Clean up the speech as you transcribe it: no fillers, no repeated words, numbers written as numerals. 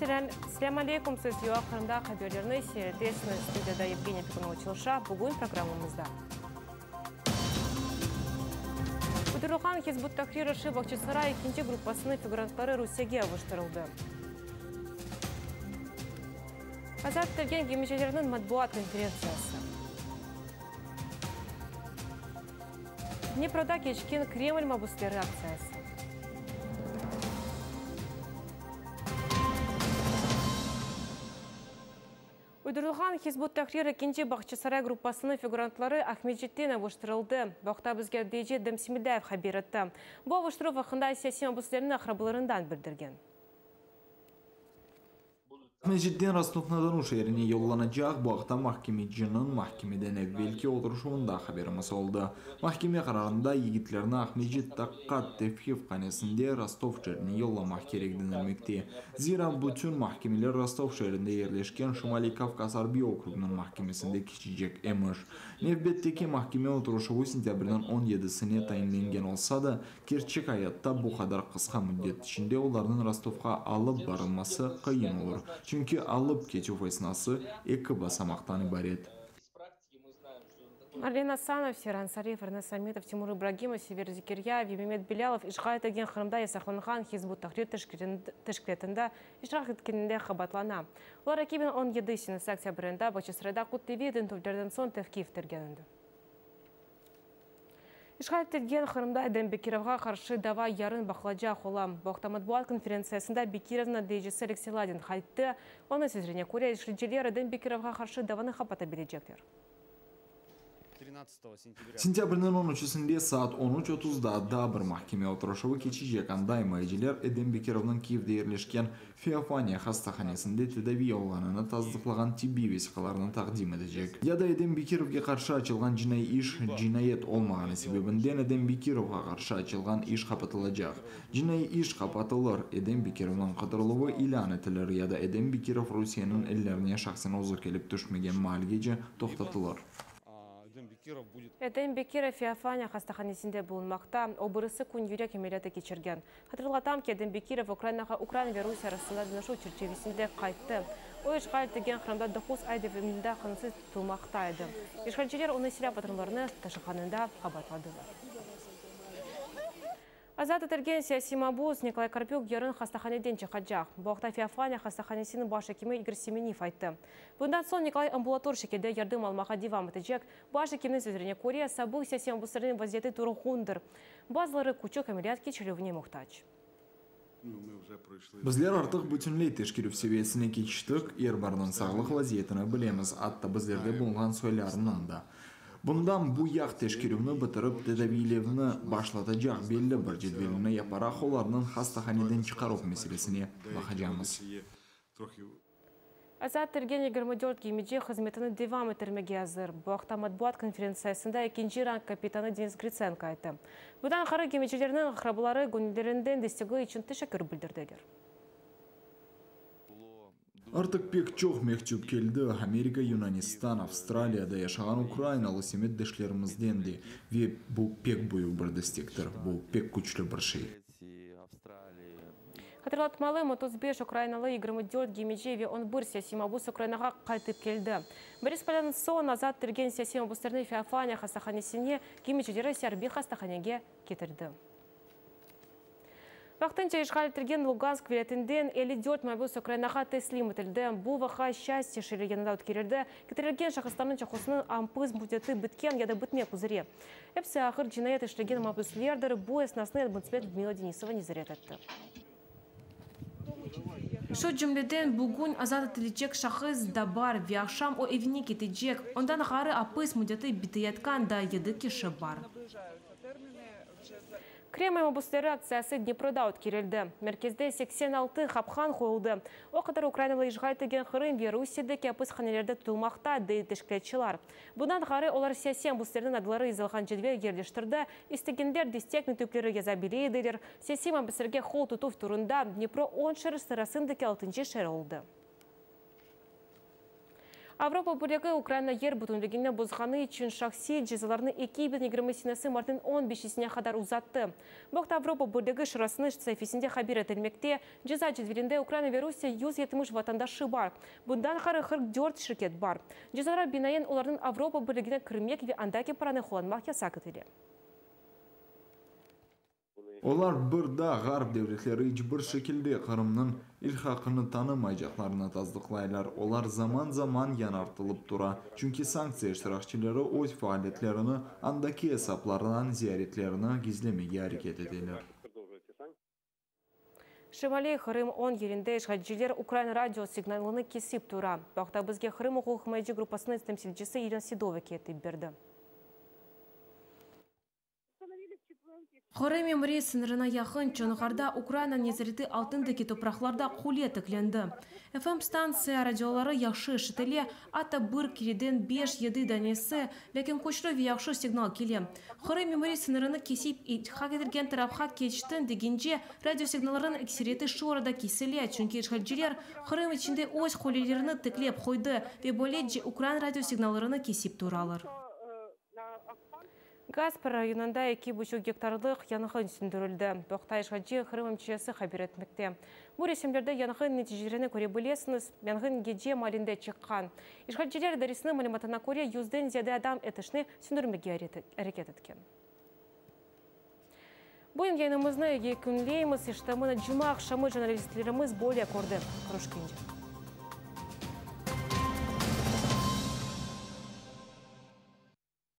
Selâm aleyküm, siz UA Qırımda haberlerni seyretesiñiz. Studiyada Yevgeniya Pikunova çalışa. Bugün programmamızda. Uydurılğan Hizb ut-Tahrir işi Bağçasaray ekinci gruppasınıñ figurantları Rusiyege avuştırıldı. Azat etilgen gemicilerniñ matbuat konferentsiyası. Dniproda keçken Kreml mabüsleri aktsiyası. Uydurılğan Hizb ut-Tahrir ekinci Bağçasaray gruppasınıñ figurantları Aqmescitten avuştırıldı. Bu aqta bizge adliyeci Edem Semedlâyev haber etti. Bu avuştıruv aqqında siyasiy mabüslerniñ aqrabalarından bildirgen. Aqmescitten Rostov-na-Donu şeerine yollanacaq, bu aqta mahkemeciniñ mahkemeden evvelki oturışuvında haberimiz oldı. Mahkeme qararında yigitlerni Aqmescit taqiqat tevqifhanesinde Rostov şeerine yollamaq kerek denilmekte. Zira bütün mahkemeler Rostov şeerinde yerleşken Şimaliy Kavkaz arbiy okrugınıñ mahkemesinde keçecek emiş. Nevbetteki mahkeme oturışuvı sentâbrniñ on yedisine tayinlengen olsa da, Kerçek ayatta bu qadar qısqa müddet içinde olarnıñ Rostovğa alıp barılması qıyın olur, çünki alıp ketüv esnası eki basamaqtan ibaret. Marlen Asanov, Seyran Sariyev, Ernes Ametov, Timur İbragimov, Sever Zekerya ve Memet Belâlov işğal etilgen Qırımda yasaqlanğan Hizb ut-Tahrir teşkilâtında iştirak etkeninde qabaatlana. Olar 2017 senesi oktâbr ayında Bağçasarayda kütleviy tintüvlerden soñ tevqif etilgen edi. İşğal etilgen Qırımda Edem Bekirovğa qarşı dava yarın baqılacaq ola. Bu aqta matbuat konferentsiyasında Bekirovnıñ adliyecisi Aleksey Ladin ayttı. Onıñ sözlerine köre, işğalciler Edem Bekirovğa qarşı davanı qapata bilecekler. Sentâbrniñ on üçüsinde saat on üç otuzda daa bir mahkeme oturışuvı keçecek, anda imayeciler Edem Bekirovnıñ Kiyevde yerleşken Feofaniya hastahanesinde tedaviy olğanını tasdıqlağan tibbiy vesiqalarnı taqdim etecek. Ya da Edem Bekirovge qarşı açılğan cinaiy iş cinayet olmağanı sebebinden Edem Bekirovğa qarşı açılğan iş qapatılacaq. Cinaiy iş qapatılır, Edem Bekirovnıñ qıdırıluvı ilân etilir ya da Edem Bekirov Rusiyeniñ ellerine şahsen özü kelip tüşmegen maalgece toqtatılır. Edem Bekirov Feofaniya hastahanesinde bulunmaqta. O birisi kün yürek ameliyatı keçirgen. Hatırlatam ki, Edem Bekirov Ukrainağa Ukraina ve Rusiye arasında deñişüv çerçivesinde qayttı. O, işğal etilgen Qırımda doquz ay devamında qanunsız tutulmaqta edi. İşğalciler onı silâ patronlarını taşığanında qabaatladılar. Azat etilgen siyasiy mabus Nikolay Karpük yarın hastahaneden çıqacaq. Bu aqta Feofaniya hastahanesiniñ baş ekimi İgor Semeniv ayttı. Bundan soñ Nikolay ambulator şekilde yardım almağa devam etecek. Baş ekimniñ sözlerine köre, sabıq siyasiy mabuslarnıñ vaziyeti turğundır. Bazıları küçük ameliyat keçirilüvine muhtac. Bizler artıq bütünley teşkerüv seviyesine keçtik, er biriniñ sağlıq vaziyetini bilemiz, atta bizlerde bulunğan soylarınıñ da. Bundan bu yaq teşkerüvni bitirip, tedaviylevni başlatacaq belli bir cedvelini yaparaq, olarnıñ hastahaneden çıqaruv meselesine baqacamız. Azat etilgen 24 gemici hızmetini devam ettirmege azır. Bu aqta matbuat konferentsiyasında ekinci rang kapitanı Denis Gritsenko ayttı. Bundan ğayrı gemicilerniñ aqrabaları göñüllerinden destegi içün teşekkür bildirdiler. Artıq pek çoq mektüp keldi, Amerika, Yunanistan, Avstraliyada yaşağan ukrainalı semetdeşlerimizden de, ve bu pek büyük bir destektir, bu pek küçlü bir şey. Hatırlatmalım, 35 ukrainalı, 24 gemici ve on bir siyasiy mabus Ukrainağa qaytıp keldi. Borispolden soñ azat etilgen siyasiy mabuslarnı Feofaniya hastahanesine, gemicileri ise arbiy hastahanege ketirdi. Vaqtınca işğal etilgen Lugansk vilâyetinden 54 mabüs Ukrainağa teslim etildi. Bu vaqia Şçastye şeeri yanında ötkerildi. Ketirilgen şahıslarnıñ çoqusınıñ ampız müddeti bitken ya da bitmek üzre. Episi ağır cinayet işlegen mabüslerdir. Bu esnasnı ombudsmen Lüdmila Denisova nezaret etti. Şu cümleden, bugün azat etilecek şahıs da bar ve aqşam o evine ketecek. Ondan ğayrı apis müddeti biteyatqan daa yedi kişi bar. Kreml mabüsleri aktsiyası Dniproda ötkerildi. Merkezde 86 qapqan qoyuldı. O qadar ukrainalı işğal etilgen Qırım ve Rusiyedeki apishanelerde tutulmaqta, dey teşkilâtçılar. Bundan ğayrı, olar siyasiy mabüslerniñ adları yazılğan cedvel yerleştirdi, istegenler destek mektüpleri yaza bile ediler. Siyasiy mabüslerge qol tutuv turında Dnipro on şeer sırasındaki altıncı şeer oldı. Avropa Birligi Ukraina yer bütünligini bozğanı içün şahsiy cezalarnı 2020 senesi martnıñ on beşisine qadar uzattı. Bu aqta Avropa Birligi Şurasınıñ saifesinde haber etilmekte. Ceza cedvelinde Ukraina ve Rusiye 170 vatandaşı bar. Bundan ğayrı 44 şirket bar. Cezalara binaen olarnıñ Avropa Birligine kirmek ve andaki paranı qullanmaq yasaq etile. Olar bir daa Ğarp devletleri iç bir şekilde Qırımnıñ ilhaqını tanımaycaqlarını tasdıqlaylar. Olar zaman-zaman yañartılıp tura, çünki sanktsiya iştirakçileri öz faaliyetlerini, andaki esaplardan ziyaretlerini gizlemege areket eteler. Şimaliy Qırım on yerinde işğalciler ukrain radio signalını kesip tura. Bu aqta bizge Qırım uquq imayeci gruppasınıñ temsilcisi Yelena Sedova ketip berdi. Qırım memuriy sıñırına yaqın Çonğarda Ukraina nezareti altındaki topraqlarda qule tiklendi. FM stantsiya radioları yahşı eşitile, atta bir kereden beş-yedi danesi, lâkin küçlü ve yahşı signal kele. Qırım memuriy sıñırını kesip ilhaq etilgen tarafqa keçtiñ degence, radiosignallarnıñ ekseriyeti şu arada kesile, çünki işğalciler Qırım içinde öz qulelerini tiklep qoydı ve böylece ukrain radiosignallarını kesip turalar. Gaspra rayonında eki buçuq gektarlıq yanğın söndürildi. Bu aqta işğalci Qırım MÇSi haber etmekte. Bu resimlerde yanğın neticelerini köre bilesiñiz, yanğın gece maalinde çıqqan. İşğalciler idaresiniñ malümatına köre, yüzden ziyade adam ateşni söndürmege areket etken. Bugün yayınımıznı yekünleymiz. İşte, mına, cuma aqşamı jurnalistlerimiz böyle kördi. Körüşkence.